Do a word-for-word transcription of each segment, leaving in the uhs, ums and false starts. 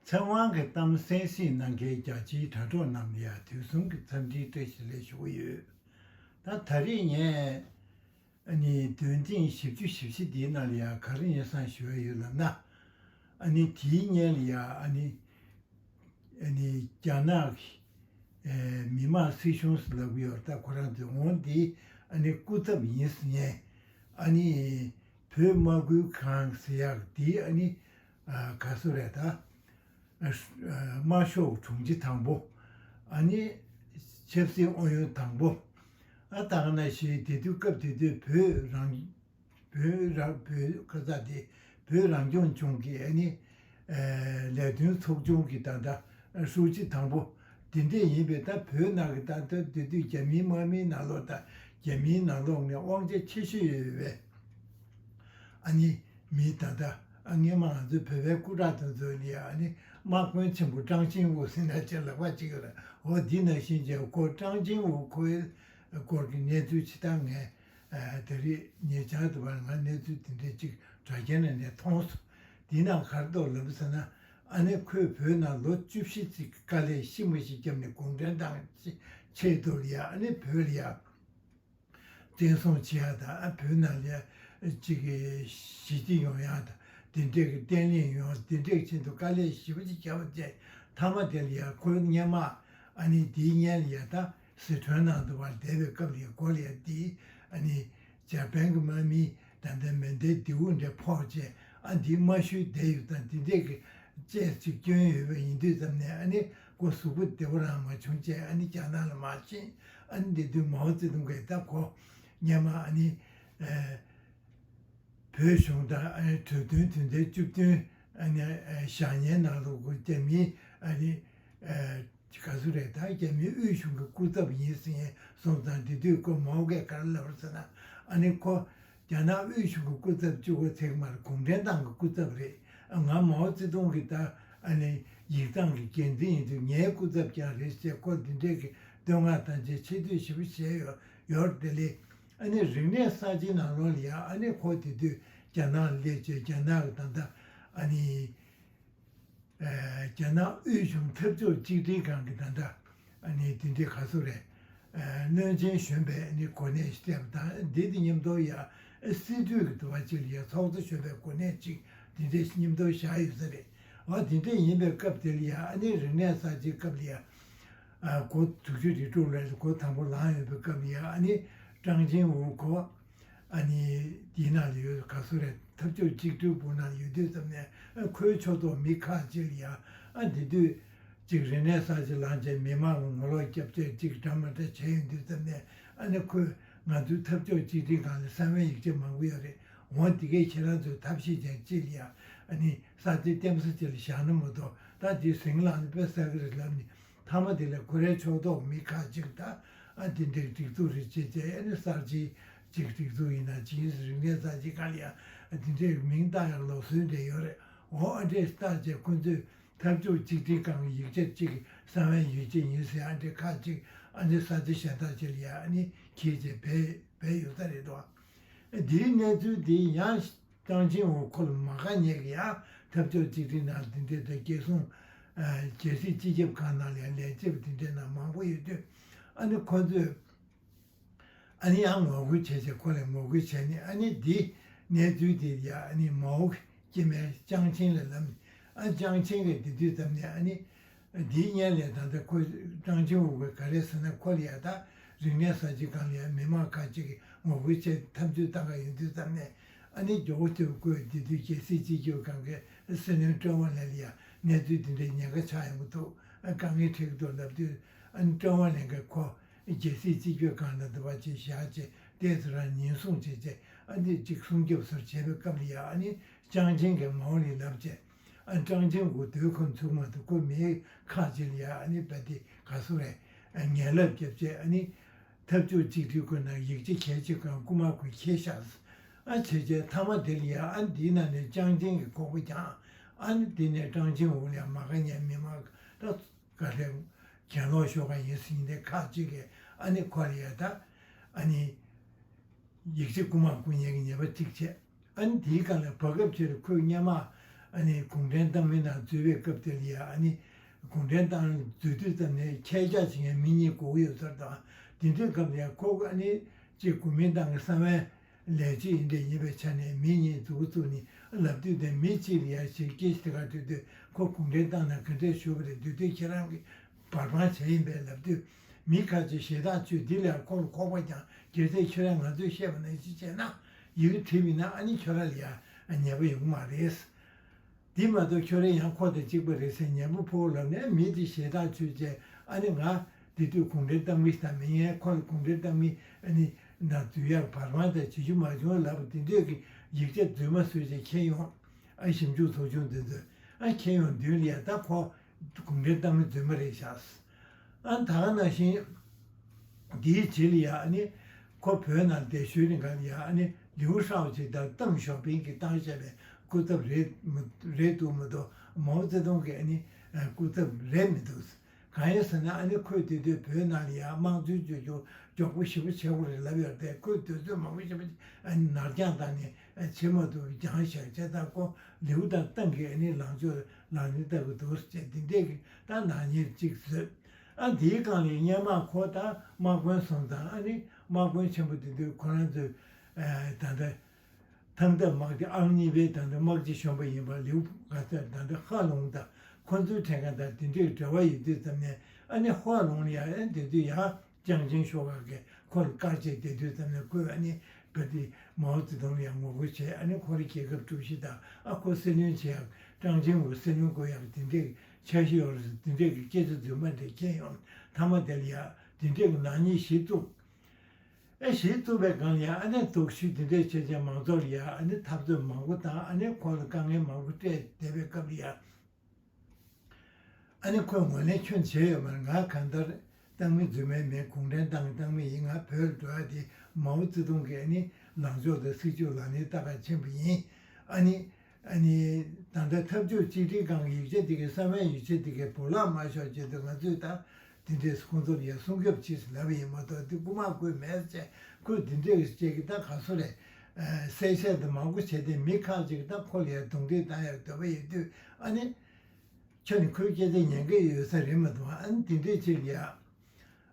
ཚེ་དབང་གི་གཏམ་གསན་གཟིགས་གནང་མཁན་རྒྱ་ཆེའི་དྲ་གྲོགས་རྣམས་ལ་ཡང་དུས་གསུམ་གྱི་འཚམས་འདྲིའི་བཀྲ་ཤིས་བདེ་ལེགས་ཞུ་གི་ཡོད། ད་ད་རེས་ངས་ཨ་ནི་འདོན་ཐེངས་བཞི་བཅུ་ཞེ་བཞི་འདིའི་ནང་ལ་ཡང་ག་རེ་སྙན་སེང་ཞུ་ཡ་ཡོད་ལབ་ན། ཨ་ནི་དེའི་སྔོན་ལ་ཡང་ཨ་ནི་ཨ་ནི་རྒྱ་ནག་གི་ཨེ་མི་དམངས་སྲིད་གཞུང་ཟེར་ལབ་ཀྱི་ཡོད་རེད། ད་ཁོ་རང་ཚོས་འོ་འདི་ཨ་ནི་སྐུ་ཚབ་ཡིན་ཟེར་མཁན་ཨ་ནི་བོད་དམག་ཁུལ་ཁང་ཟེར་ཡག་འདི་ཨ་ནི་ཨ་ག་སུ་རེད། ད་ཨ་ཨ་དམར་ཤོག་དྲུང་ཆེ་དང་པོ། ཨ་ནི་ཆབ་སྲིད་ཨུ་ཡོན་དང་པོ། ཨ་ད་ག་ནང་བཞིན་དེ་དུས་སྐབས་དེ་དུས་བོད་རང་བོད་རང་བོད་ཁ་ས་དེ་བོད་རང་སྐྱོང་ལྗོངས་ཀྱི་ཨ་ནི་ཨ་ལས་དོན་ཚོགས་ཆུང་གི་ད་ལྟ་ཧྲུའུ་ཅི་དང་པོ་དེ་འདྲས་ཡིན་པས། ད་བོད་ནང་གི་ད་ལྟ་དེ་དུས་རྒྱ་མིའི་དམག་མིའི་ནང་ལོགས་དང་རྒྱ་མིའི་ནང་ལོགས་ནས་དབང་ཆ་ཆེ་ཤོས་ཡོད་པའི་ཨ་ནི་མི་ད་ལྟ་ཨ་སྔས་མ་ང་ཚོའི་བོད་པའི་སྐུ་དྲག་དེ་ཚོ་ལ་ཡ་ཨ་ནི་དམག་དཔོན་ཆེན་པོ་ཀྲང་ཅིང་ཝུ་ཟེར་ན་ཅིག་ལབ་པ་ཅིག་ཡོད་རེད། འོ་འདི་ནང་བཞིན་བྱས་ཁོ་ཀྲང་ཅིང་ཝུ་ཁོའི་སྐོར་གྱི་གནས་ཚུལ་ཇི་ལྟར་ངས་ཨ་ད་རེས་ཉེ་ཆར་དུ་བར་ང་གནས་ཚུལ་དེ་འདྲས་ཅིག་དྲ་རྒྱའི་ནང་ནས་མཐོང་སོང་། འདི་ནང་ག་རེ་འདུག་ལབ་ཟེར་ན། ཨ་ནི་ཁོས་བོད་ནང་ལོ་བཅུ་བཞི་ཅིག་དཀའ་ལས་ཤི་མ་ཤི་བརྒྱབ་ནས་གུང་ཁྲན་ཏང་གི་ཆེད་དུ་ལ་ཡ་ཨ་ནི་བོད་ལ་ཡ་བཙན་བཟུང་བྱེད་ཡག་དང་ཨ་བོད་ནང་ལ་ཡ་ཅིག་གི་ཞི་བདེ་ཡོང་ཡག་དང་དེ་འདྲས་ཀྱི་བརྟན་ལྷིང་ཡོང་དེ་འདྲས་ཀྱི་ཆེད་དུ་དཀའ་ལས་ཞེ་པོ་ཅིག་བརྒྱབ་པ་བྱས། མཐའ་མ་དེ་ལ་ཡ་ཁོ་སྔོན་མ་ཨ་ནི་དེའི་སྔོན་ལ་ཡ་ད་སི་ཁྲོན་ནང་དུ་བར་བསྡད་པའི་སྐབས་ལ་ཡ་ཁོ་ལ་ཡ་དེའི་ཨ་ནི་འཇར་པན་གྱི་དམག་མིའི་ད་ལྟ་མེ་མདའི་མདེའུ་འདྲ་ཕོག་བྱས། ཨ་འདི་རྨ་ཤུལ་བསྡད་ཡོད་དང་འདི་འདྲས་ཀྱི་བཅས་ཅིག་སྐྱོན་ཡོད་པ་ཡིན་དུས་ཙམ་ནས་ཨ་ནི་ཁོ་གཟུགས་པོ་བདེ་པོ་རང་མ་བྱུང་བྱས་ཨ་ནི་རྒྱ་ནག་ལ་མར་ཕྱིན། ཨ་ནི་འདི་དུས་མའོ་ཙེ་ཏུང་གིས་ད་ཁོ་སྔོན་མ་ཨ་ནི་ཨ་བོད་གཞུང་དང་ཨ་ནི་གྲོས་བསྟུན་དོན་ཚན་བཅུ་བདུན་ཨ་ནི་ཨ་བཞག་མཁན་ནང་ལོགས་ཁོ་རྒྱ་མིའི་ཨ་ནི་ཨ་ག་ཚོད་རེད། ད་རྒྱ་མིའི་དབུས་གཞུང་གི་སྐུ་ཚབ་ཡིན་ཟེར་མཁན་སོང་ཙང་དེ་དུས་ཁོ་མའོ་གིས་ག་རེ་ལབ་རེད་ཟེར་ན། ཨ་ནི་ཁོ་རྒྱ་ནག་དབུས་གཞུང་གི་སྐུ་ཚབ་གཅིག་པོ་ཚད་མར་གུང་ཁྲན་ཏང་གི་སྐུ་ཚབ་རེད། ང་མའོ་ཙེ་ཏུང་གི་ད་ཨ་ནི་ཡིག་ཚང་གི་འགན་འཛིན་ཡིན་དུས་ངའི་སྐུ་ཚབ་ཀྱང་རེད་ཅེས་ཁོ་འདི་འདྲས་ཀྱི་བསྟོད་བསྔགས་དང་བཅས་ཆེ་བསྟོད་ཞེ་པོ་བྱས་ཡོད་ཡོད་རེད། དེ་ལས་ཨ་ནི་རིག་གནས་གསར་བརྗེའི་ནང་ལོགས་ལ་ཡང་ཨ་ནི་ཁོ་དེ་དུས་རྒྱ་ནག་ལ་སླེབས་བྱས་རྒྱ་ནག་གི་ད་ལྟ་ཨ་ནི། རྒྱ་ནག་དབུས་གཞུང་འཐབ་ཕྱོགས་གཅིག་སྒྲིལ་ཁང་གི་ད་ལྟ་ཨ་ནི་དེ་འདྲའི་ག་ཚོད་རེད། བློན་ཆེན་གཞོན་པའི་ཨ་ནི་གོ་གནས་ཤིག་སྤྲད་པ་དང་། འདི་དང་མཉམ་དུ་ཡ་སྲིད་གྲོས་ཀྱི་འདུ་བ་གཅིག་ལ་ཡ་ཚོགས་གཙོ་གཞོན་པའི་གོ་གནས་གཅིག་དེ་འདྲའི་མཉམ་དུ་བཞག་ཡོད་ས་རེད། འོ་དེ་འདྲ་ཡིན་པའི་སྐབས་དེ་ལ་ཡ་ཨ་ནི་རིག་གནས་གསར་བརྗེའི་སྐབས་ལ་ཡ་འགོ་དྲུག་ཅུ་རེ་དྲུག་ལ་འགོ་དང་པོ་ལངས་ཡོད་པའི་སྐབས་ལ་ཡ་ཨ་ནི་ཀྲང་ཅིང་ཝུ་ཁོ། ཨ་ནི་དེའི་ནང་ལ་ཡོད་ག་ཚོད་རེད། འཐབ་ཕྱོགས་གཅིག་སྒྲིལ་པུའུ་ནང་ཡོད་དུས་ཙམ་ནས་ཨ་ཁོའི་ཕྱོགས་གཏོགས་མི་ཁག་ཅིག་ལ་ཡང་ཨ་དེ་དུས་ཅིག་རིག་གནས་གསར་བརྗེ་ལངས་བྱས་མི་མང་ལ་ངོ་ལོག་སྐྱབས་བཅོལ་ཅིག་འདྲ་མི་འདྲ་བྱས་ཡོང་དུས་ཙམ་ནས་ཨ་ནི་ཁོས་ང་ཚོའི་འཐབ་ཕྱོགས་གཅིག་སྒྲིལ་ཁང་ལ་གསང་བའི་ཡིག་ཆ་མང་པོ་ཡོད་རེད། འོ་དེ་གས་ཁྱེད་རང་ཚོས་ཐབས་ཤེས་བྱས་ཅིག་ལ་ཡང་ཨ་ནི་གསར་བརྗེ་ལྟེ་བ་ཅིག་ལ་བཞག་ན་མ་གཏོགས་ད་དེ་ཟིང་ལངས་ནས་དཔེ་བསགས་ཀྱི་རེད་ལབ་ནས། མཐའ་མ་དེ་ལ་ཁོ་རའི་ཕྱོགས་གཏོགས་མི་ཁག་ཅིག་དང་ཨ་དེ་འདྲའི་སྒྲིག་འཛུགས་རེ་བྱས་བྱས། ཨ་ནི་གསར་བརྗེའི་ཅིག་སྒྲིག་འཛུགས་ཡིན་ན་ཅིག་ཡིན། རིག་གནས་གསར་བརྗེ་སྒང་ལ་ཡང་ཨ་དེ་འདྲའི་མིང་བཏགས་ཡག་ལུགས་སྲོལ་འདྲ་ཡོད་རེད། འོ་ཨ་འདྲས་བཏགས་བྱས་ཁོ་ཚོས་འཐབ་ཕྱོགས་གཅིག་སྒྲིལ་ཁང་གི་ཡིག་ཆ་ཅིག་གསང་བའི་ཡིག་ཆ་ཡིན་ཟེར་ཨ་འདྲས་ཁག་ཅིག་ཨ་འདྲས་གསར་བརྗེ་གཞན་དག་ཅིག་ལ་ཡང་ཨ་ནི་འཁྱེར་བྱས་བསྡད་བསྡད་ཡོད་ས་རེད་དོ། འདིའི་གནས་ཚུལ་འདི་ཡང་ཀྲང་ཅིང་ཝུ་ཁོ་ལ་མ་དགའ་མཁན་གྱི་ཡང་འཐབ་ཕྱོགས་གཅིག་སྒྲིལ་ནང་འདི་འདྲའི་དང་རྒྱལ་སྲུང་། ཨ་རྒྱལ་སྲིད་སྤྱི་ཁྱབ་ཁང་ནང་ལ་ཡང་ལས་བྱེད་པ་འདི་འདྲའི་ནང་མང་པོ་ཡོད་དུས། ཨ་ནི་ཁོ་ཚོས་ཨ་ནི་ཡང་ངོ་རྒོལ་བྱས་བྱས་ཁོ་ལ་ངོ་རྒོལ་བྱས་ནས། ཨ་ནི་འདི་གནས་ཚུལ་འདི་ཡང་ཨ་ནི་མའོ་གི་སྐྱེ་དམན་ཅང་ཆིང་ལ་ལབ་ནས། ཨ་ཅང་ཆིང་གིས་འདི་དུས་ཙམ་ནས་ཨ་ནི། འདིའི་སྔོན་ལ་ད་ལྟ་ཁོས་ཀྲང་ཅིང་ཝུ་གིས་ག་རེ་ཟེར་ན། ཁོ་ལ་ཡ་ད་རིག་གནས་གསར་བརྗེ་སྒང་ལ་ཡ་མི་མང་ཁག་ཅིག་གིས་ངོ་རྒོལ་བྱས་འཐབ་རྩོད་བཏང་ག་ཡོང་དུས་ཙམ་ནས། ཨ་ནི་མགྱོགས་པོ་དུས་ཁོས་འདི་དུས་རྒྱལ་སྲིད་སྤྱི་ཁྱབ་ཁང་གི་སྲིད་བློན་ཀྲང་ཝུན་ལེ་ལ་ཡ་གནས་ཚུལ་འདི་འདྲའི་ཉེན་ཁ་ཆགས་ཡོང་གི་འདུག་ཨ་དཀའ་ངལ་འཕྲད་ཀྱི་འདུག་ལབ་དུས། ཨ་ནི་ཀྲང་ཝུན་ལེ་གིས་ཁོ་རྒྱལ་སྲིད་སྤྱི་ཁྱབ་ཁང་ལ་འདི་བ་ཅིག་བཞག་བྱས་ཏོག་ཙམ་རང་ཉེན་སྲུང་བྱས་བྱས། ཨ་ནི་ཅིག་སྲུང་སྐྱོབ་སོགས་བྱས་པའི་སྐབས་ལ་ཡ་ཨ་ནི་ཅང་ཆིང་གིས་མའོ་ལ་ལབ་བྱས། ཨ་ཀྲང་ཅིང་ཝུ་དུས་ཁོ་ཚུགས་མ་ཐུབ། ཁོ་མི་ཁག་ཅིག་ལ་ཡ་ཨ་ནི་རྦད་དེ་ག་སུ་རེད། ཨ་ངན་ལབ་བརྒྱབ་བྱས། ཨ་ནི་འཐབ་ཕྱོགས་གཅིག་སྒྲིལ་ཁང་ནང་ཡིག་ཆ་གལ་ཆེ་གང་རྐུ་མ་ཁོས་འཁྱེར་བཞག་ཨ་བྱས་བྱས་མཐའ་མ་དེ་ལ་ཡ་ཨ་ནི་འདིའི་ནང་ནས་ཅང་ཆིང་གི་ཁོག་པ་བརྒྱངས། ཨ་ནི་དེ་ནས་ཀྲང་ཅིང་ཝུ་ལ་ཡ་མ་དགའ་མཁན་མི་མང་ད་ག་རེ་གྱེན་ལོག་ཤོག་ག་ཡིན་ཟེར་མཁན་ཁག་ཅིག་གིས་ཨ་ནི་ཁོ་ལ་ཡ་ད་ཨ་ནི་ཡིག་ཆ་རྐུ་མ་རྐུ་མཁན་གྱི་ཉེས་པ་གཅིག་བྱས། ཨ་ནི་དེའི་སྒང་ལ་བར་སྐབས་ཅིག་ལ་ཁོས་སྔོན་མ་ ཨ་ནི་གུང་ཁྲན་ཏང་མི་ནང་འཛུལ་བའི་སྐབས་དེ་ལ་ཡ་ཨ་ནི་གུང་ཁྲན་ཏང་འཛུལ་དུས་ཙམ་ནས་ཁྱེད་ཅག་བྱེད་མཁན་མི་གཉིས་དགོས་ཀྱི་ཡོད་ས་རེད། ད་དེ་དུས་སྐབས་ལ་ཡ་ཁོ་ཨ་ནི་ཅིག་གོ་མིན་ཏང་གི་གསང་བའི་ལས་བྱེད་ཡིན་འདྲ་ཡིན་པའི་ཆ་ནས་མི་གཉིས་འཛུལ་འཛུལ་ནས་ལབ་དུས་དེ་མི་གཅིག་ལ་ཡ་ཞིག་སྐད་ཆ་དེ་ག་དྲིས་དུས་ཁོ་གུང་ཁྲན་ཏང་ནང་ག་འདྲས་ཞུགས་པ་རེད། དེ་དུས་ཁྱེད་རང་གིས་བར་དཔང་བྱས་ཡིན་པས་ལབ་དུས། མི་ཁ་ཅིག་ཞེ་དྲག་བཅོས་འདི་ལས་ཁོ་ལ་ཁོག་པ་ཀྱང་སྒེར་ཚད་ཁྱོད་རང་ང་ཚོས་བཤད་པ་ནང་བཞིན་བྱས་ན་ཡི་གེ་བྲིས་པ་ཡིན་ན་ཨ་ནི་ཁྱོད་རང་ལ་ཡ་ཉེས་པ་ཡོང་གི་མ་རེད། འདི་མ་གཏོགས་ཁྱོད་རང་ཡང་ཁོ་དང་གཅིག་པ་རེད་ཟེར་ཉན་པོ་ཕོག་ལབ་ནས་མི་དེ་ཞེ་དྲག་བཅོས་བྱས། ཨ་ནི་ང་དེ་དུས་གུང་ཁྲན་ཏང་མི་ཞིག་དང་མི་ངན་ཁོ་ལ་གུང་ཁྲན་ཏང་མི་ཨ་ནི་ནང་འཛུལ་ཡག་བར་དཔང་དང་བྱེད་རྒྱུ་མ་བྱུང་ལབ་པ་དེ་འདྲས་ཀྱི་ཡིག་ཆ་རྫུན་མ་བཟོས་བྱས་ཁྱེར་ཡོང་། ཨ་ཞིབ་འཇུག་ཚོགས་ཆུང་འདི་ཚོས་ཨ་ཁྱེར་ཡོང་མདུན་ལ་ཡ་ད་ཁོ་གུང་ཁྲན་ཏང་མི་རྫུན་མ་རེད་ཤག་ཨ་ད་ག་ནང་བཞིན་འདིའི་རྗེས་ལ་ཡ་ཨ་ནི་ཁོ་བོད་ནང་བསྡད་ཤུལ་རིང་ག་ལ་ཡ་ཨ་ནི་ལིའུ་ཧྲའོ་ཅི་དང་ཏེང་ཞའོ་ཕིང་གིས་བཏང་བཞག་པའི་སྐུ་ཚབ་རེད་མི་རེད་འདུག་མི་འདུག་མའོ་ཙེ་ཏུང་གི་ཨ་ནི་སྐུ་ཚབ་རེད་མི་འདུག་གང་ཡིན་ཟེར་ན་ཨ་ནི་ཁོས་དེ་དུས་བོད་ནང་ལ་ཡ་དམངས་གཙོའི་བཅོས་བསྒྱུར་མགྱོགས་པོ་ཞེ་པོ་བྱེད་དགོས་རེད་ལབ་ཡོད་དེ། ཁོས་དུས་ཚོད་མང་པོ་ཞེ་པོ་ཨ་ནི་ནར་འགྱངས་བཏང་ནས་བྱེད་མ་ཐུབ་པའི་འགྱངས་བཞག་བྱས་ཙང་ཁོ་ལིའུ་དང་ཏང་གིས་ཨ་ནི་ལངས་ཕྱོགས་ལག་ལེན་བསྟར་གི་འདུག་ཅེས་འདི་འདྲས་ཀྱི་ད་ནག་ཉེས་གཅིག་བཟོས། ཨ་འདིའི་སྒང་ལ་སྔོན་མ་ཁོ་ད་དམག་དཔོན་སོང་ཙང་ཨ་ནི་དམག་དཔོན་ཆེན་པོ་དེ་དུས་ཁོ་རང་ཚོས་ད་ལྟ་ཐང་སྟབས་དམག་སྡེ་ཨང་གཉིས་པའི་ད་ལྟ་དམག་སྤྱི་གཞོན་པ་ཡིན་པ་ལིའུ་ག་ཚོད་ད་ལྟ་ཧྭ་ལུང་དང་ཁོ་ཚོའི་གྲས་ཀ་དང་དེ་འདྲའི་འབྲེལ་བ་ཡོད་དུས་ཙམ་ནས་ཨ་ནི་ཧྭ་ལུང་ལ་ཡང་ཨ་དེ་དུས་ཡང་ཅང་ཅིང་ཤོག་ཁག་གིས་ཁོ་ལ་བཀར་བྱས་བསྡད་དུས་ཙམ་ནས་ཁོས་ཨ་ནི་བ་དེ་མའོ་ཙེ་ཏུང་ལ་ཡང་ངོ་རྒོལ་བྱས། ཨ་ནི་ཁོ་རང་རྒྱལ་ཁབ་གྲུ་བཞི་དང་ཨ་ཁོ་སྲིད་བློན་བྱེད་ཡག་ཀྲང་ཅིང་ཝུ་སྲིད་བློན་བསྐོ་ཡག་དེ་འདྲའི་འཆར་གཞི་ཡོད་རེད་ཟེར་དེ་འདྲའི་གི་སྐད་ཆ་རྫུན་མ་འདྲ་སྐྱེས་ཡོང་། མཐའ་མ་དེ་ལ་ཡང་དེ་འདྲའི་གི་ནག་ཉེས་གཞི་བཙུགས། ཨེ་གཞི་བཙུགས་པའི་སྒང་ལ་ཡང་ཨ་ནི་སྡུག་ཤོས་དེ་འདྲའི་བྱས་རྗེས་མང་ཚོགས་ལ་ཡང་ཨ་ནི་འཐབ་རྩོད་མང་པོ་དང་ཨ་ནི་ཁོང་ལ་དཀའ་ངལ་མང་པོ་སྤྲད་བསྡད་པའི་སྐབས་ལ་ཡང་ཨ་ནི་ཁོས་ངོས་ལེན་ཁྱོན་བྱས་ཡོད་མ་རེད། ང་གང་ལྟར་ཏང་མི་རྫུན་མའི་མིན། གུང་ཁྲན་ཏང་གི་ཏང་མི་ཡིན། ང་བོད་ལ་འགྲོ་ཡ་དེ་མའོ་ཙེ་ཏུང་གི་ཨ་ནི་ལངས་ཕྱོགས་དང་སྲིད་ཇུས་ལག་ལེན་བསྟར་ག་ཕྱིན་པ་ཡིན། ཨ་ནི། ཨ་ནི། ད་ལྟ་འཐབ་ཕྱོགས་གཅིག་སྒྲིལ་ཁང་གི་ཡིག་ཆ་དེ་གའི་གསང་བའི་ཡིག་ཆ་དེ་གའི་བོར་བརླག་མ་ཤོར་ཆེད་དུ་ང་ཚོས་ད་དེ་འདྲས་ཁོང་ཚོར་ཡར་སྲུང་སྐྱོབ་བྱེད་ཟེར་ལབ་པ་ཡིན་མ་གཏོགས་དེ་རྐུ་མ་རྐུས་མེད་ཟེར་ཁོས་དེ་འདྲས་ཀྱི་ཅིག་གི་ད་ག་སོ་རེད། གསལ་བཤད་དེ་མང་པོ་བྱས་ཏེ་མི་ཁག་ཅིག་ད་ཁོ་ལ་ཡར་རྡུང་རྡེག་བཏང་ཡག་འདོད་པ་ཡོད་དུས་ཨ་ནི། ཁྱོད་ནི་ཁོའི་སྐད་ཆ་ཉན་གི་ཡོད་ས་རེད་མ་གཏོགས་ཨ་ནི་དེ་འདྲས་ཅིག་ལ་ཡ།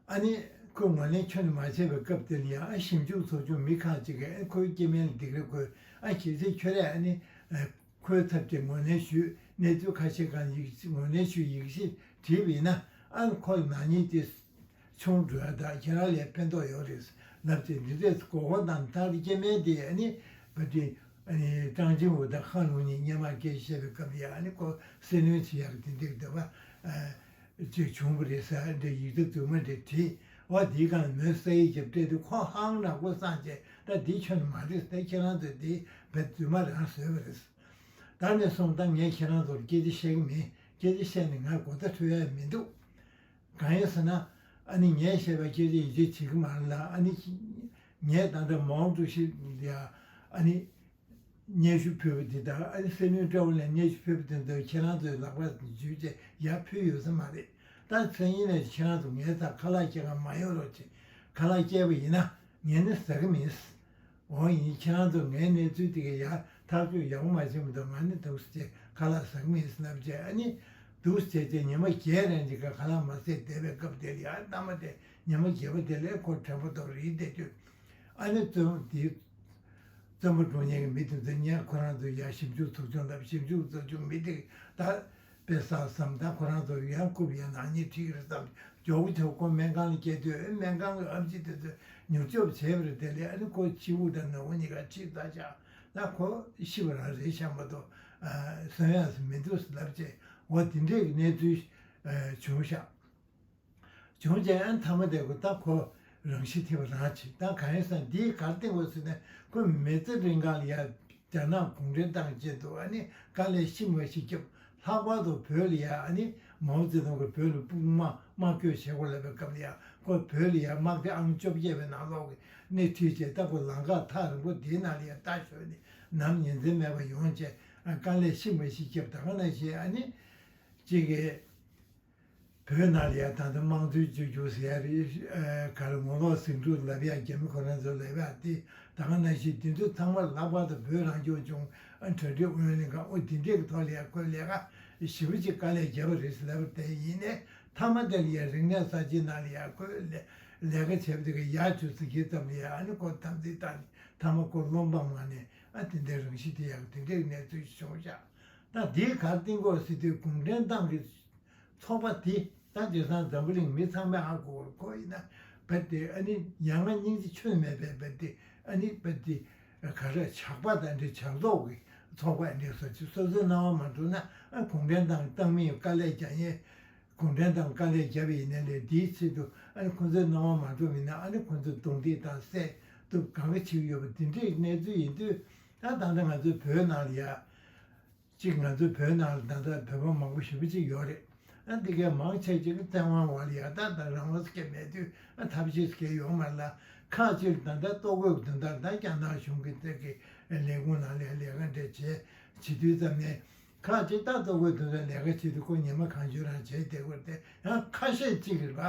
ཨ་ནི་ཁོས་ངོས་ལེན་ཁྱོན་ནས་མ་བྱས་པའི་སྐབས་དེ་ལ་ཡང་ཨ་ཞིབ་འཇུག་ཚོགས་ཆུང་མི་ཁག་ཅིག་གིས་ཨ་ཁོའི་སྐྱེ་དམན་ལ་སྡིགས་ར་དགོས། ཨ་གལ་སྲིད་ཁྱོད་རས་ཨ་ནི་ཨ་ཁོའི་ཚབ་ཀྱིས་ངོས་ལེན་ཞུས། གནས་ཚུལ་ཁ་ཤས་སྒང་ཡིག་ངོས་ལེན་ཞུས་ཡིག་ཆ་བྲིས་པ་ཡིན་ན་ཨ་ཁོ་ལ་ནག་ཉེས་དེ་ཆུང་འགྲོ་ཡ་དང་ཁྱེད་རང་ལ་ཕན་ཐོགས་ཡོད་རེད་ལབ་ཅིག་འདི་འདྲས་མགོ་སྐོར་དང་ད་རེས་སྐྱེ་དམན་དེ་ཨ་ནི་བ་དེ་ཨ་ནི་ཀྲང་ཅིང་ཝུ་དང་ཧྭ་ལུང་གཉིས་སྔོན་མ་སྐད་ཆ་བཤད་པའི་སྐབས་ལ་ཡང་ཨ་ནི་ཁོ་སྲིད་བློན་བྱེད་ཡག་དེ་འདྲས་འདོད་པ། ཅིག་བྱུང་བ་རེད་ཟེར་འདྲ་ཡིག་ཆ་རྫུན་མ་འདྲ་བྲིས། འོ་དེའི་སྒང་མོས་ས་ཡི་རྒྱབ་སྤྲད་དུས་ཁོ་ཧང་ནག་པོ་སངས་བྱས་ད་འདི་ཁྱོན་མ་རེད་ཟེར། ཁྱེད་རང་ཚོས་འདི་བེད་རྫུན་མ་རང་བཟོས་པ་རེད། ད་ནས་བཟུང་ད་ངས་ཁྱེད་རང་ཚོར་སྐད་ཆ་བཤད་ཀྱི་མིན། སྐད་ཆ་བཤད་ནས་ང་མགོ་ཐག་འཁྲུ་ཡ་མི་འདུག་གང་ཡིན་ཟེར་ན་ཨ་ནི་ངས་བཤད་པའི་སྐད་ཆ་ཡིད་ཆེས་བྱེད་ཀྱི་མ་རེད་ལ། ཨ་ནི་ངས་ད་ལྟ་མའོ་ཀྲུའུ་ཞི་ལ་ཨ་ནི། སྙན་ཞུ་ཕུལ་བ་འདི་དང་ཨ་ནི་སྲིད་བློན་བཀྲ་བྷོ་ལས་སྙན་ཞུ་ཕུལ་བ་དེ་ཚོ་ཁྱེད་རང་ཚོའི་ལག་པར་འཇུས་བྱས་ཡར་ཕུལ་ཡོད་ས་མ་རེད། ད་མཚན་ཉིད་ནས་ཁྱེད་རང་ཚོ་ངའི་རྩར་ཁ་ལག་སྐྱེལ་ག་མ་ཡོང་རོགས་བྱེད། ཁ་ལག་སྐྱེལ་བ་ཡིན་ན་ངས་ནི་ཟ་གི་མིན། འོ་ཡིན་ཁྱེད་རང་ཚོ་ངའི་གནས་ཚུལ་དེ་ག་ཡར་ཐག་གཅོད་ཡག་པོ་མ་བྱས་མ་གཏོགས་ང་ནི་འདུག་སེ་བྱས་ཁ་ལག་ཟ་གི་མིན་ཟེར་ལབ་བྱས། ཨ་ནི་འདུག་སེ་བྱས་བྱས་ཉི་མ་བརྒྱད་རིང་གཅིག་ག་ཁ་ལག་མ་ཟས་བསྡད་པའི་སྐབས་དེ་ལ་ཡར་མནའ་མ་དེ་ཉི་མ་བརྒྱད་པ་དེ་ལས་ཁོ་དྲན་པ་ཐོག་རིལ་བསྡད་དུས་ཨ་ནི་བཙོན་དེ། བཙོན་པ་སྒྲུབ་མཁན་གྱི་མི་དེ་ཚོ་ངས་ཁོ་རང་ཚོ་ཡར་ཞིབ་འཇུག་ཚོགས་ཆུང་ལ་ཞིབ་འཇུག་ཚོགས་ཆུང་མི་དེ་ད་དཔེ་བསགས་བསམ། ད་ཁོ་རང་ཚོ་ཡང་རྐུབ་ཡང་ནག་ཉེས་ཁྲིད་ཀྱི་རེད་བསམ། མགྱོགས་པོ་བྱས་ཁོ་སྨན་ཁང་ལ་སྐྱེལ་དུས་སྨན་ཁང་གི་ཨེམ་ཆི་དེ་ཚོས་མྱུར་སྐྱོབ་བྱས་པ་རེད། དེ་ལས་ཨ་ནི་ཁོ་ཕྱི་དབུགས་དང་ནང་དབུགས་གཉིས་ཀ་ཁྲིད་ཚར་ཤག་ད་ཁོ་ཤི་བ་རང་རེད་ཤག་མ་གཏོགས་གསོན་ཡག་མི་འདུག་ལབ་བྱས། འོ་དེ་འདྲས་ཀྱི་གནས་ཚུལ་བྱུང་ཤག་བྱུང་རྗེས་ཨ་མཐའ་མ་དེ་ཁོ་ད་ཁོ་རང་ཤི་ཐེབས་རང་བྱེད། ད་གང་ཡིན་ཟེར་ན་འདིས་ག་རེ་བསྟན་དགོས་ཟེར་ན་ཁོ་མི་ཚེ་རིང་ག་ལ་ཡ་རྒྱ་ནག་གུང་ཁྲན་ཏང་ཆེད་དུ་ཨ་ནི་དཀའ་ལས་ཤི་མ་ཤི་རྒྱབ། ལྷག་པར་དུ་བོད་ལ་ཡ་ཨ་ནི་མའོ་ཙེ་ཏུང་གིས་བོད་ལ་དཔུང་དམག་དམག་བསྐྱོད་བྱེད་དགོས་ལབ་པའི་སྐབས་ལ་ཡ་ཁོ་བོད་ལ་ཡ་དམག་སྡེ་ཨང་བཅོ་བརྒྱད་པའི་ནང་ལོགས་ཀྱི་སྣེ་ཁྲིད་བྱས། ད་ཁོ་ལམ་ཁ་ཐག་རིང་པོ་འདིའི་ནང་ལ་ཡ་རྟ་ཞོན་ནས་ནམ་ཉིན་མཚན་མེད་པར་ཡོང་བྱས་དཀའ་ལས་ཤི་མ་ཤི་རྒྱབ། ད་ག་ནང་བཞིན་ཨ་ནི་གཅིག་གིས། བོད་ནང་ལ་ཡ་ད་ལྟ་དམངས་གཙོའི་བཅོས་བསྒྱུར་ཟེར་ཡ་རེད། ཨ་ག་རེ་ངོ་ལོག་ཟིང་འཁྲུག་ལབ་ཡ་རྒྱ་མི་ཁོ་རང་ཚོ་ལབ་ཡ་དེ་ད་ག་ནང་བཞིན་དེ་ཚོ་ཚང་མ་ལྷག་པར་དུ་བོད་རང་སྐྱོང་ལྗོངས་ གྲ་སྒྲིག་ཨུ་ཡོན་ལྷན་ཁང་འོ་དེ་འདྲས་ཀྱི་ཐོག་ལ་ཡང་ཁོས་ལས་ཀ་ཞེ་པོ་ཅིག་དཀའ་ལས་བརྒྱབ་པ་རེད་ཟེར་ལབ་པ་དེ་ཡིན་ནའི་མཐའ་མ་དེ་ལ་ཡང་རིག་གནས་གསར་བརྗེའི་ནང་ལ་ཡང་ཁོས་ལས་ལས་ཀ་བྱས་པ་དེ་ག་ཡར་བཅུག་ཚར་གྱི་ཙམ་ལ་ཡང་ཨ་ནི་ཁོ་འཐབ་འཛིང་བཏང་ནས་མཐའ་མ་ཁོ་བློ་འབངས་མ་ནས་ཨ་དེ་འདྲའི་རང་ཤི་དེ་ཡང་དེ་འདྲའི་གནས་ཚུལ་ཞིག་བྱུང་ཤག་ད་དེའི་གར་བརྟེན་དགོས་ཟེར་དུས་གུང་ཁྲན་ཏང་གི་ཚོགས་པ་དེ་ད་དེང་སང་འཛམ་བུ་གླིང་མི་ཚང་མས་ཧ་གོ་གི་རེད། ཁོ་ཡིན་ན་བེད་དེ་ཨ་ནི་ཡ་ང་སྙིང་རྗེ་ཁྱོན་མེད་པའི་བེད་དེ་ཨ་ནི་བེད་དེ་ག་རེ་ཇག་པ་དང་འདྲ་ཇག་ཚོགས་ཀྱི་ཚོགས་པ་འདྲ་སོ་ཅིག་སོ་སོའི་སྣང་བ་མ་འགྲོ་ན་ཨ་གུང་ཁྲན་ཏང་གི་ཏང་མིའི་དཀའ་ལས་རྒྱག་ཡས་གུང་ཁྲན་ཏང་དཀའ་ལས་བརྒྱབ་པ་ཡིན་ན་ལས་དེའི་ཆེད་དུ་ཨ་ནི་ཁོ་ཚོའི་སྣང་བ་མ་འགྲོ་མིན་ན་ཨ་ནི་ཁོ་ཚོ་རྡུང་རྡེག་དང་བསད་གཏུབ་གང་ག་བྱེད་ཀྱི་ཡོད་པ་དེ་འདྲའི་གནས་ཚུལ་ཡིན་དུས་ད་ད་ལྟ་ང་ཚོའི་བོད་ནང་ལ་ཡ། གཅིག་ང་ཚོའི་བོད་ནང་ལ་ད་ལྟ་བོད་པ་མང་པོ་ཞེ་པོ་ཅིག་ཡོད་རེད། ཨ་འདི་གའི་མང་ཆེ་ཅིག་བཙན་དབང་འོག་ལ་ཡ་ད་ད་རང་དབང་ཟེར་མཁན་མེད་དུས་ཨ་ཐབས་ཤེས་ཟེར་མཁན་ཡོད་མ་རེད་ལ། ཁག་ཅིག་ད་ལྟ་ལྟོ་གོས་དོན་དག་ད་རྒྱ་ནག་གཞུང་གི་ཐད་ཀྱི་ལས་ཁུངས་ནང་ལ་ལས་ཀ་འདྲ་བྱས་བྱེད་དུས་ཙམ་ནས་ཁག་ཅིག་ད་ལྟོ་གོས་དོན་དག་ལས་ཀ་བྱེད་དུས་ཁོ་ཉི་མ་གང་བྱོས་རང་བྱས་བསྡད་དགོས་རེད་དེ་ཡང་ཁ་ཤས་ཅིག་རེད་པ།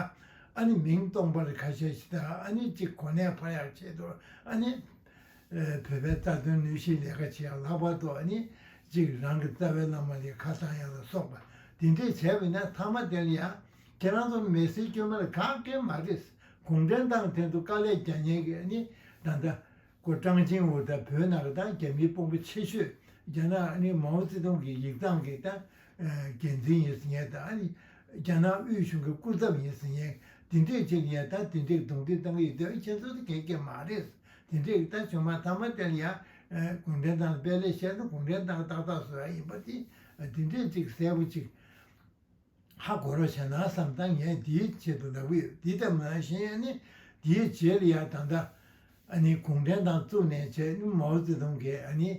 ཨ་ནི་མིང་སྟོང་པ་རེད་ཁ་ཤས་ཤིག་ད་ཨ་ནི་ཅིག་གོ་གནས་འཕར་ཡག་ཆེད་དུ་ཨ་ནི། བོད་པའི་རྩ་དོན་ནུས་ཤུགས་ལས་ཀ་བྱེད་ཡག་ལྷག་པར་དུ་ཨ་ནི་གཅིག་རང་གི་རྩ་བའི་བླ་མ་ལ་ཁ་བཏང་ཡག་ལ་སོགས་པ་དེ་འདྲས་བྱས་པ་ཡིན་ན་མཐའ་མ་དེ་ལ་ཡང་ཁྱེད་རང་ཚོ་མི་སེར་དཀྱུས་མ་ལ་གང་གས་མ་རེད། གུང་ཁྲན་ཏང་དེ་ཚོ་དཀའ་ལས་རྒྱག་མཁན་གྱི་ཨ་ནི་ད་ལྟ་ཀོ་ཀྲང་ཅིན་ཝུ་དང་བོད་ནང་གི་ད་རྒྱ་མིའི་དཔོན་པོ་ཆེ་ཤོས་རྒྱ་ནག་ཨ་ནི་མའོ་ཙེ་ཏུང་གི་ཡིག་ཚང་གི་ད་འགན་འཛིན་ཡིན་ཟེར་མཁན་དང་ཨ་ནི་རྒྱ་ནག་དབུས་གཞུང་གི་སྐུ་ཚབ་ཡིན་ཟེར་མཁན་དེ་འདྲས་ཅིག་ལ་ཡང་ད་དེ་འདྲས་རྡུང་རྡེག་བཏང་གི་ཡོད་དུས་ཁྱེད་ཚོ་ད་གས་གས་མ་རེད། དེ་འདྲས་ད་བྱུང་མ་ཐ་མ་དེ་ལ་ཡང་གུང་ཁྲན་ཏང་དཔེ་ལས་བཤད་ན་གུང་ཁྲན་ཏང་ཏག་ཏག་བཟོ་ཡ་ཡིན་པ་དེ་དེ་འདྲས་ཅིག་གསལ་པོ་ཅིག་ཧ་གོ་རོགས་བྱས་ན་བསམ་ད་ངས་དེའི་ཆེད་དུ་ལབ་ཀྱི་ཡོད། དེ་ལྟ་མ་བྱས་ནི་དེའི་རྗེས་ལ་ཡང་ད་ལྟ་ཨ་ནི་གུང་ཁྲན་ཏང་བཙུགས་ནས་བྱས་ནི་མའོ་ཙེ་ཏུང་གིས་ཨ་ནི་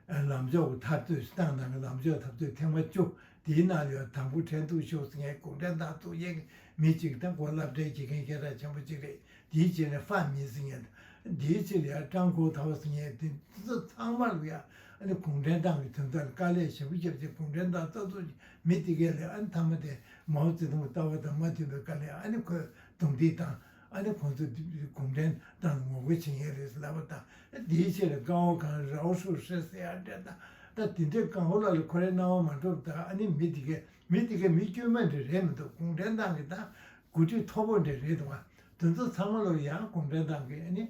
ལམ་ཕྱོགས་ཀྱི་འཐབ་རྩོད་སྤྱི་བཏང་ནང་གི་ལམ་ཕྱོགས་འཐབ་རྩོད་ཐེངས་མ་བཅུ་དེའི་ནང་ལ་ཡང་དང་པོ་ཁྲེན་ཏུའུ་ཞའོ་ཟེར་མཁན་གུང་ཁྲན་ཏང་བཙུགས་མཁན་གྱི་མི་གཅིག་དང་ཁོ་སློབ་གྲྭའི་དགེ་རྒན་སྐད་གྲགས་ཆེན་པོ་གཅིག་རེད། དེའི་རྗེས་ནས་ཧྥ་མིན་ཟེར་མཁན་དང་དེའི་རྗེས་ལ་ཡང་ཀྲང་གོ་ཐའོ་ཟེར་མཁན་དེ་ཚོ་ཚང་མ་ལ་ཡང་ཨ་ནི་གུང་ཁྲན་ཏང་གི་དོན་དག་ལ་དཀའ་ལས་ཞེ་པོ་བརྒྱབ་རྗེས་གུང་ཁྲན་ཏང་རྩ་འཛུགས་ཀྱི་མི་དེ་གས་ལ་ཨ་ནི་མཐའ་མ་དེ་མའོ་ཙེ་ཏུང་གི་ལྟ་བ་དང་མ་མཐུན་པའི་སྐབས་ལ་ཨ་ནི་ཁོས་རྡུང་རྡེག་བཏང་། ཨ་ནི་ཁོང་ཚོ་གུང་ཁྲན་ཏང་ལ་ངོ་རྒོལ་བྱེད་མཁན་རེད་ཟེར་ལབ་པ་དང་། དེའི་ཕྱིར་ཀའོ་ཁང་རའོ་ཧྲུའུ་ཧྲི་ཟེར་ཡ་འདྲ་དང་། ད་དེ་འདྲའི་ཀའོ་ལགས་ལ་ཁོ་རའི་སྣང་བ་མ་འགྲོ་བ་དང་ཨ་ནི་མི་དེ་གས་མི་དེ་གས་མི་དཀྱུས་མ་འདྲ་རེད་མི་འདུག་གུང་ཁྲན་ཏང་གི་ད་འགོ་ཁྲིད་མཐོ་པོ་འདྲ་རེད་འདུག་བ། དེ་ཚོ་ཚང་མ་ལོ་ཡང་གུང་ཁྲན་ཏང་གི་ཨ་ནི་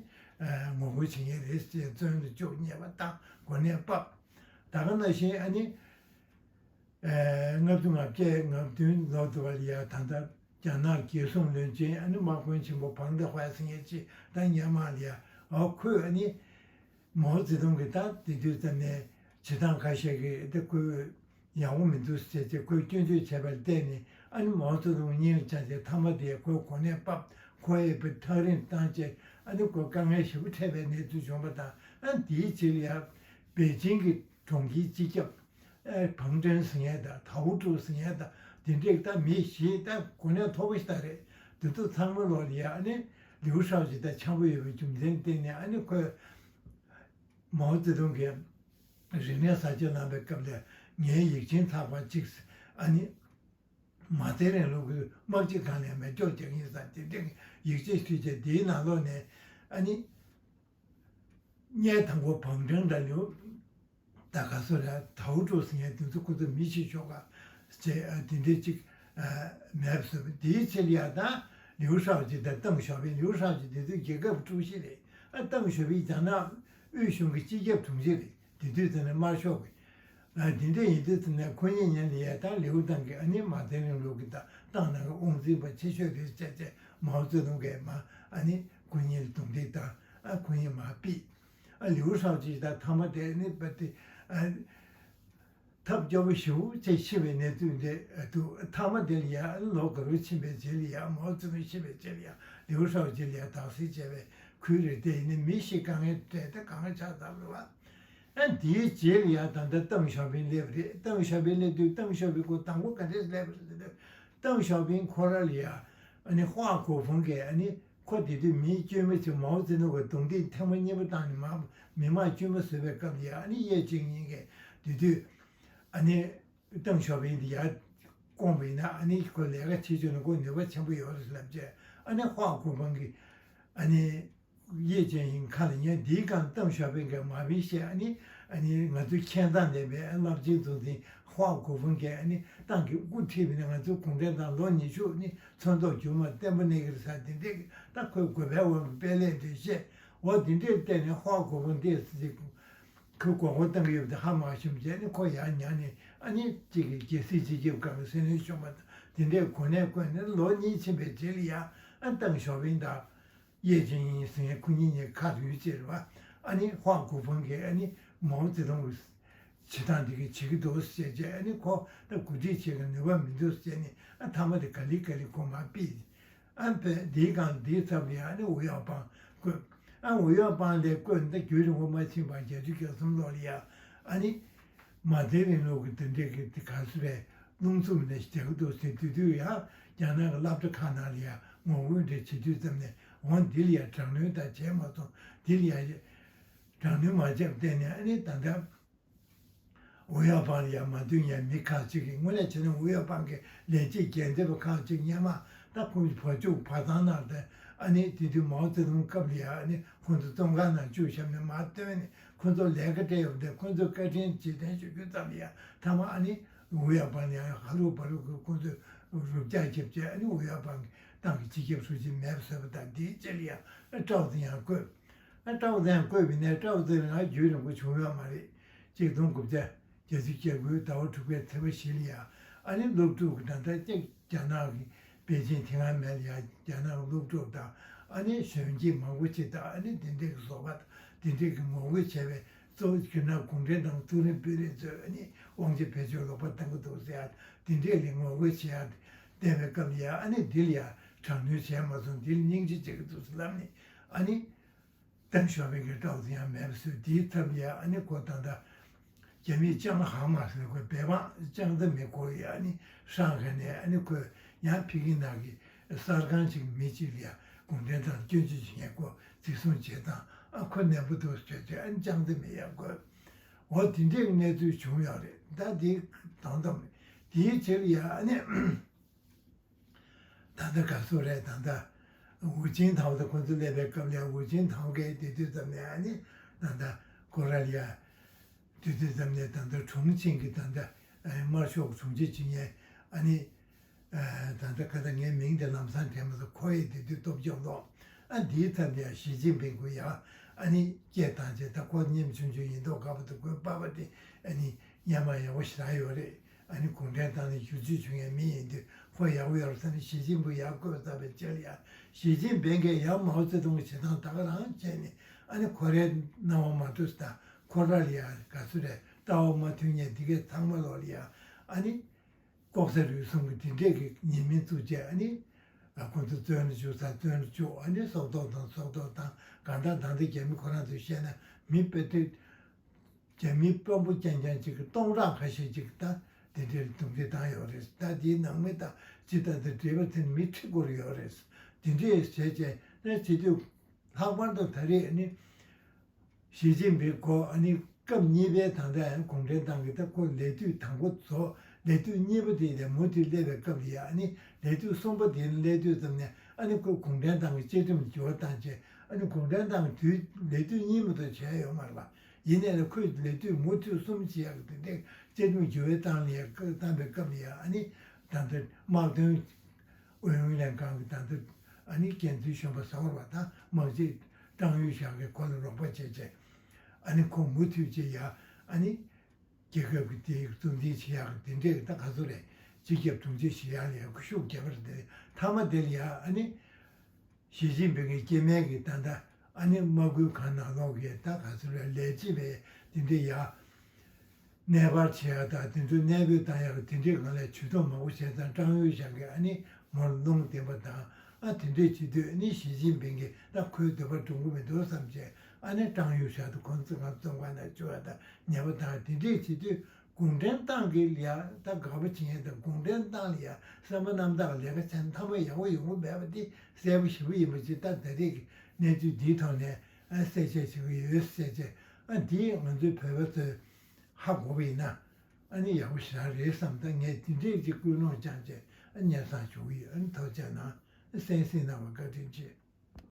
ངོ་རྒོལ་བྱེད་མཁན་རེད་ཅེས་བཙོན་དུ་བཅུག་ཉེས་པ་བཏང་གོ་གནས་སྤབས། ད་ག་ནང་བཞིན་ཨ་ནི། ལྔ་བཅུ་ང་བརྒྱད་ང་བདུན་ལོ་དུ་བ་ལ་ཡ་ད་ལྟ་རྒྱ་ནག་རྒྱལ་སྲུང་བློན་ཆེན་ཨ་ནི་དམག་དཔོན་ཆེན་པོ་བང་ཏེ་ཧྭ་ཟེར་མཁན་ཅིག་ད་སྔོན་མ་ལ་ཡ་ཨ་ཁོས་ཨ་ནི་མའོ་ཙེ་ཏུང་གི་ད་དེ་དུས་ཙམ་ནས་བྱེད་སྟངས་ཁ་ཤས་ཀྱིས་ད་ཁོས་ཡག་པོ་མི་འདུག་ཟེར་བྱས་ཁོས་སྐྱོན་བརྗོད་བྱས་པར་བརྟེན་ནས་ཨ་ནི་མའོ་ཙེ་ཏུང་སྙིང་ལ་བཅངས་བྱས་མཐའ་མ་དེ་ཁོའི་གོ་གནས་སྤབས་ཁོ་ཡི་བུ་ཐག་རིང་བཏང་བྱས་ཨ་ནི་ཁོ་དཀའ་ངལ་ཞེ་པོ་འཕྲད་པའི་གནས་ཚུལ་བྱུང་བ་དང་ཨ་ནི་དེའི་རྗེས་ལ་ཡ་པེ་ཅིང་གི་གྲོང་ཁྱེར་སྤྱི་ཁྱབ། ཨེ་བང་ཀྲེན་ཟེར་མཁན་དང་ཐའོ་ཀྲུའུ་ཟེར་མཁན་དང་དེ་འདྲས་ད་མི་བཞི་ད་གོ་གནས་མཐོ་པོ་ཞིག་ད་རེད། དེ་ཚོ་ཚང་མ་ལོག་ལ་ཡ་ཨ་ནི་ལིའུ་ཧྲའོ་ཅི་ད་འཆམ་པོ་ཡོད་པའི་རྒྱུ་མཚན་བརྟེན་ནས་ཨ་ནི་ཁོས་མའོ་ཙེ་ཏུང་གི་རིག་གནས་གསར་བརྗེ་གནང་པའི་སྐབས་ལ་ངའི་ཡིག་ཆེན་ཚགས་པར་གཅིག་ཨ་ནི་མ་རྩའི་རིང་ལུགས་ཀྱི་དམག་སྤྱི་སྒང་ནས་མེ་སྒྱོགས་རྒྱག་ཡིན་ཟེར་དེ་འདྲས་ཡིག་ཆེན་ཞུས་བྱས་དེའི་ནང་ལོགས་ནས་ཨ་ནི། སྔོན་དང་པོ་བང་ཀྲེན་དང་ལིའུ་ད་ག་སོ་ར་ཐའོ་ཀྲུའུ་ཟེར་མཁན་དེ་ཚོ་ཁོ་ཚོ་མི་ཤི་ཤོག་ག་ཅེས་ཨ་དེ་འདྲའི་ཅིག་ཨ་མེད་པ་བཟོས་པ་དེའི་ཕྱིར་ཡ་ད་ལིའུ་ཧྲའོ་ཅི་དང་ཏེང་ཞའོ་ཕིང་ལིའུ་ཧྲའོ་ཅི་དེ་དུས་རྒྱལ་ཁབ་ཀྲུའུ་ཞི་རེད། ཨ་ཏེང་ཞའོ་ཕིང་རྒྱ་ནག་དབུས་གཞུང་གི་སྤྱི་ཁྱབ་དྲུང་ཆེ་རེད། དེ་དུས་ཚོད་ནས་དམར་ཤོག་གི་ཨ་དེ་འདྲ་ཡིན་དུས་ཚོད་ནས་ཁོ་གཉིས་གཉིས་ལ་ཡ་ད་ལིའུ་ཏང་གི་ཨ་ནི་མ་ཏེ་རིང་ལུགས་ཀྱི་ད་ཏང་ནང་གི་དབང་འཛིན་པ་ཆེ་ཤོས་རེད་ཅེས་བྱས་མའོ་ཙེ་ཏུང་གིས་མ་ཨ་ནི་ཁོ་གཉིས་ལ་རྡུང་རྡེག་དང་ཨ་ཁོ་གཉིས་མར་ཕུད། ཨ་ལིའུ་ཧྲའོ་ཅི་ད་མཐའ་མ་དེ་ནི་པ་དེ་ཨ་ཐབས་སྐྱོ་པོ་ཞེ་པོ་ཅིག་ཤི་བའི་གནས་ཚུལ་འདི་འདུག་མཐའ་མ་དེ་ལ་ཡ་ལོ་དགུ་རུ་ཕྱིན་པའི་རྗེས་ལ་ཡ་མའོ་ཙེ་ཏུང་ཤི་བའི་རྗེས་ལ་ཡ་ལིའུ་ཧྲའོ་ཅི་ལ་ཡ་དྭགས་གསེར་བྱས་པའི་ཁུལ་རེད་དེ་ཡིན་ནི་མི་ཤི་དཀའ་ངལ་འཕྲད་དེ་གང་ཆགས་ཙམ་རེད་བ། ཨ་དེའི་རྗེས་ལ་ཡ་ད་ལྟ་ཏེང་ཞའོ་ཕིང་སླེབས་རེད། ཏེང་ཞའོ་ཕིང་སླེབས་དུས་ཏེང་ཞའོ་ཕིང་ཁོ་དང་པོ་ག་འདྲས་སླེབས་རེད་ཟེར་དུས་ཏེང་ཞའོ་ཕིང་ཁོ་ར་ལ་ཡ་ཨ་ནི་ཧྭ་གོ་ཧྥུང་གིས་ཨ་ནི་ཁོ་དེ་དུས་མི་དཀྱུས་མ་ཅིག་མའོ་ཙེ་ཏུང་གི་རྡུང་རྡེག་ཐེངས་མ་གཉིས་པ་བཏང་ནས་མ་མི་དམངས་དཀྱུས་མ་བཟོས་པའི་སྐབས་ལ་ཡ་ཨ་ནི་ཡེ་ཅིན་ཡིན་གིས་དེ་དུས་ཨ་ནི་ཏེང་ཞའོ་ཕིང་དེ་ཡར་བསྐོངས་པ་ཡིན་ན་ཨ་ནི་ཁོ་ལས་ཀ་བྱེད་བཅུག་ན་ཁོ་ནུས་པ་ཆེན་པོ་ཡོད་རེད་ལབ་བྱས་ཨ་ནི་ཧྭ་གོ་ཧྥུང་གིས་ཨ་ནི། ཡེ་ཅིན་ཡིན་ཁ་ལ་ཉན་དེའི་སྒང་ཏེང་ཞའོ་ཕིང་གིས་མ་བིན་ཤེས་ཨ་ནི་ ཨ་ནི་ང་ཚོའི་མཁྱེན་རྟགས་ལྡན་པའི་རླབས་ཆེན་གཙོ་འཛིན་ཧྭ་གོ་ཕུང་གིས་ཨ་ནི་ཏང་གི་དབུ་ཁྲིད་པ་ནས་ང་ཚོའི་གུང་ཁྲན་ཏང་ལོ་ཉི་ཤུ་ནི་ཚོན་མདོག་འགྱུར་མ་བརྟན་པོ་གནས་ཀྱི་རེད་ཟེར། དེ་འདྲའི་ད་ཁོའི་དགོས་པའི་འོག་གི་དཔེ་ལས་འདི་བཤད། འོ་དེ་འདྲའི་བལྟས་ནས་ཧྭ་གོ་ཕུང་དེ་ཁོས་མགོ་སྐོར་བཏང་གི་ཡོད་པ་དེ་ཧ་མ་ཤོམས་བྱས་ནས་ཁོ་ཡར་ཉར་ནས་ཨ་ནི་གཅིག་གི་རྒྱལ་སྲིད་སྤྱི་ཁྱབ་ཁང་གི་སྲིད་བློན་གཞོན་པ་དང་དེ་འདྲའི་གོ་གནས་བསྐོས་ནས་ལོ་གཉིས་ཕྱིན་པའི་རྗེས་ལ་ཡང་ཨ་ཏང་ཞའོ་ཕིང་དང་། ཡེ་ཅིན་ཡིན་ཟེར་མཁན་ཁོ་གཉིས་གཉིས་ཁ་རུས་ཅེར་བ། ཨ་ནི་ཧྭ་གོ་ཕུང་གིས་ཨ་ནི་མའོ་ཙེ་ཏུང་གི་བྱེད་སྟངས་འདི་གི་བྱེད་ཀྱི་འདུག་ཟེར་བྱས་ཨ་ནི་ཁོ་ད་གོ་སྒྲིག་བྱེད་ཀྱི་ནུས་པ་མི་འདུག་ཟེར་ནས་ཨ་མཐའ་མ་དེ་ག་ལེ་ག་ལེ་ཁོ་མར་ཕུད། ཨ་ཕ་འདིའི་སྒང་འདིའི་ཚབ་ལ་ཡ་ཨ་ནི་ཝུའུ་ཡའོ་པང་བསྐོས། ཨ་ཝུའུ་ཡའོ་པང་ལ་བསྐོས་ནས་རྒྱུན་རིང་པོ་མ་ཕྱིན་པར་བརྒྱད་ཅུ་གྱ་གསུམ་ལོ་ལ་ཡ་ཨ་ནི། མ་ཐའི་རིང་ལུགས་ཀྱི་དེ་འདྲས་ཀྱི་དེ་ག་སུ་རེད། རླུང་འཚུབ་ནས་བཞག་གི་འདུག་ཟེར་དུས་དུས་ཡང་རྒྱ་ནག་གི་སློབ་གྲྭ་ཁག་ནང་ལ་ཡང་ངོ་རྒོལ་འདྲ་བྱེད་དུས་ཙམ་ནས་འོང་འདི་ལ་ཡང་དྲག་གནོན་དང་བྱས་མ་སོང་། འདི་ལ་ཡང་དྲག་གནོན་མ་བྱས་པ་བརྟེན་ནས་ཨ་ནི་ད་ལྟ་ཝུའུ་ཡའོ་པང་ལ་ཡང་མ་འདོན་ཡང་མི་ཁག་ཅིག་གིས་དངོས་གནས་བྱས་ན་ཝུའུ་ཡའོ་པང་གི་ལས་བྱེད་འགན་འཛིན་པ་ཁག་ཅིག་སྔོན་མ་ད་ཁོང་གི་བ་ཕྱུགས་བ་ཚང་ནང་དུ་ཨ་ནི་དེ་དུས་མའོ་ཙེ་ཏུང་སྐབས་ལ་ཡང་ཨ་ནི་ཁོང་ཚོ་བཙོན་ཁང་ནང་བཅུག་བཞག་ནས་མར་བཏོན་ནས། ཁོ་ཚོ་ལས་ཀ་སྤྲད་ཡོད་པ་དེ་ཁོ་ཚོས་བཀའ་དྲིན་རྗེས་དྲན་ཞུ་རྒྱུ་ཙམ་ལ་ཡང་མཐའ་མ་ཨ་ནི་ཝུའུ་ཡའོ་པང་ལ་ཡང་ཧ་ལུག་བ་ལུག་གི་ཁོ་ཚོས་རུབ་རྒྱག་བརྒྱབ་བྱས་ཨ་ནི་ཝུའུ་ཡའོ་པང་གི་ཏང་གི་སྤྱི་ཁྱབ་ཧྲུའུ་ཅི་མེད་པ་བཟོས་པ་དང་དེའི་རྗེས་ལ་ཡང་ཨ་ཀྲའོ་ཙེ་ཡང་བསྐོས། ཨ་ཀྲའོ་ཙེ་ཡང་བསྐོས་པ་ཡིན་ནའི་ཀྲའོ་ཙེ་ལ་ང་རྒྱུན་རིང་པོ་བྱུང་ཡོད་མ་རེད། གཅིག་སྟོང་དགུ་བརྒྱ་བརྒྱད་ཅུ་གྱ་དགུའི་ཟླ་བ་དྲུག་པའི་ཚེས་པ་བཞི་ལ་ཡང་ཨ་ནི་སློབ་ཕྲུག་གི་ད་ལྟ་ཅིག་རྒྱ་ནག་གི་པེ་ཅིན་དེ་སྔ་མེད་ལ་ཡང་རྒྱ་ནག་གི་སློབ་ཕྲུག་དང་ཨ་ནི་གཞོན་སྐྱེས་མང་པོ་ཅིག་དང་ཨ་ནི་དེ་འདྲའི་གི་བཟོ་པ་དང་དེ་འདྲའི་གི་ངོ་རྒོལ་བྱས་པའི་གཙོ་བོ་རྒྱུ་ན་གུང་ཁྲན་ཏང་མཐོ་རིམ་དཔོན་རིགས་ཚོས་ཨ་ནི་དབང་ཆ་བེད་སྤྱོད་ལོག་པ་བཏང་གི་འདུག་ཟེར་ཡ་དེ་འདྲའི་ལ་ངོ་རྒོལ་བྱེད་ཡ་བསྟན་པའི་སྐབས་ལ་ཡང་ཨ་ནི་འདི་ལ་ཡང་དྲག་གནོན་བྱས་མ་སོང་། འདི་ལ་སྙིང་རྗེ་བྱེད་ཀྱི་འདུག་ཟེར་ལབ་ནས་ཨ་ནི། ཏེང་ཞའོ་ཕིང་གི་ཀྲའོ་ཙེ་ཡང་མེད་པ་བཟོས། དེའི་ཐབས་ལ་ཨ་ནི་ཁོ་ད་ལྟ་རྒྱ་མིས་ཅང་ཧ་མ་ཟེར་ཁོའི་བལ་འབངས་ཅང་ཙེ་མིན་ཁོ་ཡི་ཨ་ནི་ཧྲང་ཧའེ་ནས་ཨ་ནི་ཁོས་ཡང་ཕི་གིན་ནང་གི་གསར་ཁང་ཅིག་མི་གཅིག་ལ་ཡང་གུང་ཁྲན་ཏང་སྐྱོན་བརྗོད་བྱེད་མཁན་ཁོ་འཛིན་བཟུང་བྱེད་སྟངས་ཨ་ཁོ་ནན་པོ་འདུག་ཟེར་བྱས་ཨ་ནི་ཅང་ཙེ་མིན་ཡང་དགོས། འོ་དེ་འདྲའི་གནས་ཚུལ་བྱུང་ཡོད་རེད། ད་དེ་དང་དམ་དེའི་རྗེས་ལ་ཡང་ཨ་ནི། ད་ལྟ་ག་ཚོད་རེད། ད་ལྟ་ཝུ་ཅིན་ཐའོ་དང་ཁོ་ཚོ་སླེབས་པའི་སྐབས་ལ་ཝུ་ཅིན་ཐའོ་གིས་དེ་དུས་ཙམ་ནས་ཨ་ནི་ད་ལྟ་ཁོ་ར་ལ་ཡ་དེ་དུས་ཙམ་ནས་ད་ལྟ་ཁྲུང་ཆིང་གི་ད་ལྟ་དམར་ཤོག་དྲུང་ཆེ་བྱེད་མཁན་ཨ་ནི་ད་ལྟ་ཁ་ད་ངའི་མིང་དེ་ལམ་སང་དྲན་མ་སོང་། ཁོ་ཡི་དེ་དུས་སྟོབས་ཆེན་ལོ། ཨ་འདིའི་ཐབས་ལ་ཡ་ཞི་ཅིན་ཕིང་ཁོ་ཡ་ཨ་ནི་སྐད་བཏང་བྱས། ད་ཁོ་སྙེམས་ཆུང་ཆུང་ཡིན་མདོག་ཁ་པོ་འདུག་ཁོའི་པ་ཕ་དེ་ཨ་ནི་སྙེ་མ་ཡག་པོ་ཞེ་དྲག་ཡོད་རེད། ཨ་ནི་གུང་ཁྲན་ཏང་ནས་བསྒྱུར་བཅོས་བྱུང་ཡས་མི་ཡིན་དུས་ཁོ་ཡག་པོ་ཡོད་རེད་བསམ་ནས་ཞི་ཅིན་ཕིང་ཡར་བསྐོས་ཚར་བའི་རྗེས་ལ་ཡང་ཞི་ཅིན་ཕིང་གིས་ཡང་མའོ་ཙེ་ཏུང་གི་བྱེད་སྟངས་ད་ག་རང་བྱས་ནས་ཨ་ནི་ཁོ་རའི་སྣང་བ་མ་འགྲོ་ས་དང་ཁོ་ར་ལ་ཡང་ག་ཚོད་རེད་ལྟ་བ་མ་མཐུན་ཡས་འདི་གས་ཚང་མ་ལོག་ལ་ཡང་ཨ་ནི་ལྐོག་ཟ་རུལ་སུངས་ཀྱི་དེ་འདྲས་ཀྱི་ཉེས་མིང་བཙུགས་བྱས་ཨ་ནི་ཁོ་ཚོ་བཙོན་ལ་བཅུག་ས་བཙོན་ལ་བཅུག་ཨ་ནི་སྲོག་ཐོག་དང་སྲོག་ཐོག་དང་གང་ལྟར་ད་ལྟ་རྒྱ་མི་ཁོ་རང་ཚོས་བཤད་ན་མི་དཔེ་དེ། རྒྱ་མིའི་དཔོན་པོ་རྐྱང་རྐྱང་གཅིག་གི་སྟོང་ཕྲག་ཁ་ཤས་ཅིག་ད་དེ་འདྲའི་རྡུང་རྡེག་བཏང་ཡོད་རེད། ད་དེའི་ནང་མི་དང་ཇི་ལྟར་དུ་འབྲེལ་བ་དེ་མི་ཁྲི་སྐོར་ཡོད་རེད། དེ་འདྲས་བྱས་བྱས་ནས་བྱེད་དུས་ལྷག་པར་དུ་ད་རེས་ནི་ཞི་ཅིན་ཕིང་ཁོ་ཨ་ནི་སྐབས་གཉིས་པའི་ད་ལྟ་ཡང་གུང་ཁྲན་ཏང་གི་ད་ཁོ་ལས་དུས་དང་པོ་རྫོགས་ལས་དུས་གཉིས་པ་དེ་ལས་མུ་མཐུད་སླེབས་པའི་སྐབས་ལ་ཡ་ཨ་ནི་ལས་དུས་གསུམ་པ་དེ་སླེབས་དུས་ཙམ་ནས་ཨ་ནི་ཁོ་གུང་ཁྲན་ཏང་གི་བཅའ་ཁྲིམས་འགྱུར་བ་བཏང་བྱས་ཨ་ནི་གུང་ཁྲན་ཏང་གི་དུས་ལས་དུས་གཉིས་མ་གཏོགས་བྱས་ཡོད་མ་རེད་པ། ཡིན་ནའི་ལ་ཁོས་ལས་དུས་མུ་མཐུད་གསུམ་བྱེད་ཡག་གི་དེ་འདྲའི་བཅའ་ཁྲིམས་འགྱུར་བའི་སྟངས་ལ་ཡ་བཀའ་བཏང་པའི་སྐབས་ལ་ཡ་ཨ་ནི་ད་ལྟ་དམག་དོན་ཨུ་ཡོན་ལྷན་ཁང་གི་ད་ལྟ་ཨ་ནི་འགན་འཛིན་གཞོན་པ་ཟེར་བ་དང་དམག་སྤྱི་ཀྲང་ཡུས་ཞང་གིས་ཁོ་ལ་རོགས་པ་བྱས་བྱས་ཨ་ནི་ཁོ་མུ་མཐུད་བྱེད་ཡ་ཨ་ནི་རྒྱལ་ཁབ་ཀྱི་དེ་གཙོ་འཛིན་བྱེད་ཡག་གི་དེ་འདྲའི་ད་ག་ཚོད་རེད། སྤྱི་ཁྱབ་དྲུང་ཆེ་བྱེད་ཡག་ལ་ཡ་ཤུགས་རྒྱབ་པ་རེད། དེ་མཐའ་མ་དེ་ལ་ཡ་ཨ་ནི། ཞི་ཅིན་ཕིང་གི་སྐྱེ་དམན་གྱི་ད་ལྟ་ཨ་ནི་དམག་ཁུལ་ཁང་ནང་ལོགས་ཀྱི་ད་ག་ཚོད་རེད་ལས་བྱེད་པའི་དེ་འདྲའི་ཡ་གནས་སྤར་བྱེད་ཡག་དང་དེ་ཚོ་གནས་སྤོས་བཏང་ཡག་གི་དེ་འདྲའི་སྒང་ལ་ཇུས་གཏོགས་མང་པོ་བྱས་ཙང་ཀྲང་ཡུས་ཞང་གིས་ཨ་ནི་མོར་རླུང་བསྟན་པ་དང་ཨ་དེ་འདྲའི་བྱེད་དུས་ཨ་ནི་ཞི་ཅིན་ཕིང་གིས་ད་ཁོའི་འདོད་པ་འགྲུབ་ཀྱི་མི་འདུག་བསམ་བྱས་ཨ་ནི་ཀྲང་ཡུས་ཞང་དང་ཁོང་ཚོ་ང་བཙོན་ཁང་ནང་བཅུག་ཡག་དང་ཉེས་པ་དང་དེ་འདྲའི་བྱེད་དུས། གུང་ཁྲན་ཏང་གི་ལ་ཡ་ད་དགག་པ་བྱེད་མཁན་དང་གུང་ཁྲན་ཏང་ལ་ཡ་བསམ་པ་རྣམ་དག་ལས་ཀ་བྱས་ན་མཐའ་མ་ཡག་པོ་ཡོང་གི་མེད་པ་དེ་གསལ་པོ་ཞེ་པོ་ཡིན་པ་ཅིག་ད་ད་རེས་ཀྱི་གནས་ཚུལ་འདིའི་ཐོག་ནས་ཨ་གསལ་བཤད་བྱེད་ཀྱི་ཡོད་ཟེར་བྱས་ཨ་འདིས་ང་ཚོའི་བོད་པ་ཚོས་ཧ་གོ་བ་ཡིན་ན་ཨ་ནི་ཡག་པོ་ཞེ་དྲག་རེད་བསམ། ད་ངས་འདི་འདྲས་ཀྱི་ཀུན་སློང་བཅངས་བྱས་ཨ་སྙན་སེང་ཞུ་གི་ཡོད། ཨ་ནི་ཐུགས་རྗེ་གནང་། ཨ་གསན་གཟིགས་གནང་བར་བཀའ་དྲིན་ཆེ།